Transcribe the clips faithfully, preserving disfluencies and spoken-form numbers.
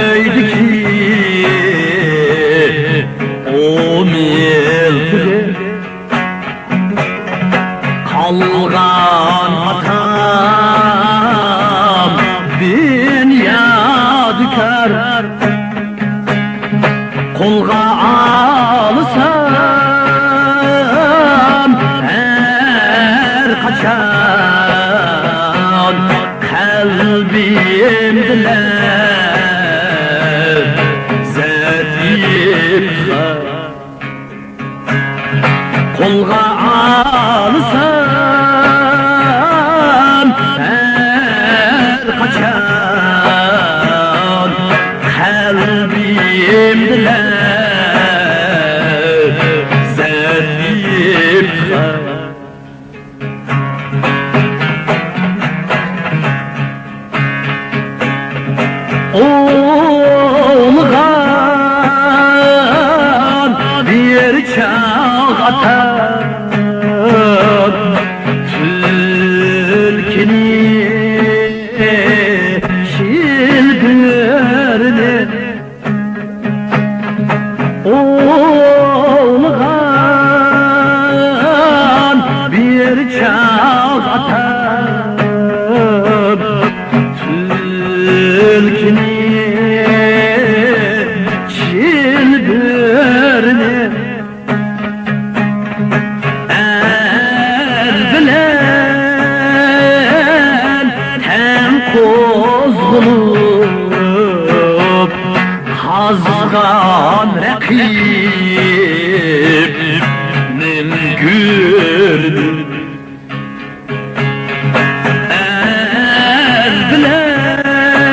ئۆيدىكى ئۇ مىلتىقى قالغان ئاتامدىن يادىكار. قولغا ئالسام ھەر قاچان قەلبىمدە لەززەت يېپىلار. قولغا ئالسام ھەر قاچان قەلبىمدە لەززەت يېپىلار. ئوينىغان بىر چاغ ئاتام تۈلكىنى، شىلدىرنى ئوينىغان بىر چاغ ئاتام تۈلكىنى، چىلبىرنى ئەر بىلەن تەڭ قوزغىلىپ، قازغان رەقىبنىڭ گۆرىدىن. ئەر بىلەن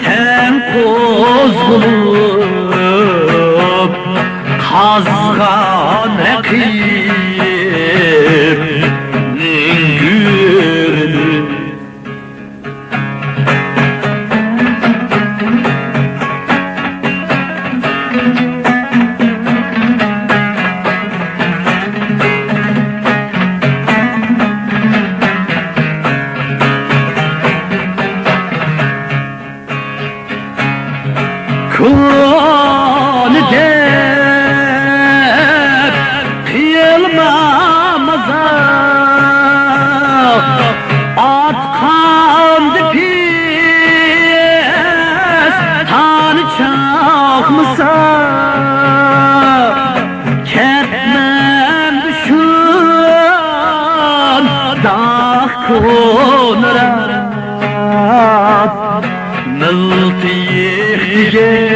تەڭ قوزغىلىپ، قازغان رەقىبنىڭ گۆرىدىن. كونا دەپ قىلما مازاق، ئاتقاندا پىس تانى چاقمىسا، كەتمەمدۇ شۇنداق كونىراپ. مىلتىق دېگەننى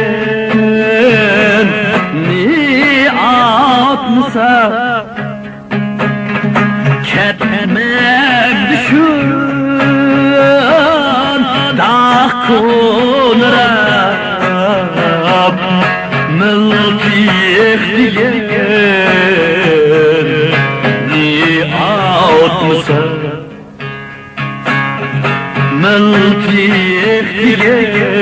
ئاتمىسا، كەتمەمدۇ شۇنداق كونىراپ. مىلتىق دېگەننى ئاتمىسا، مىلتىق دېگەن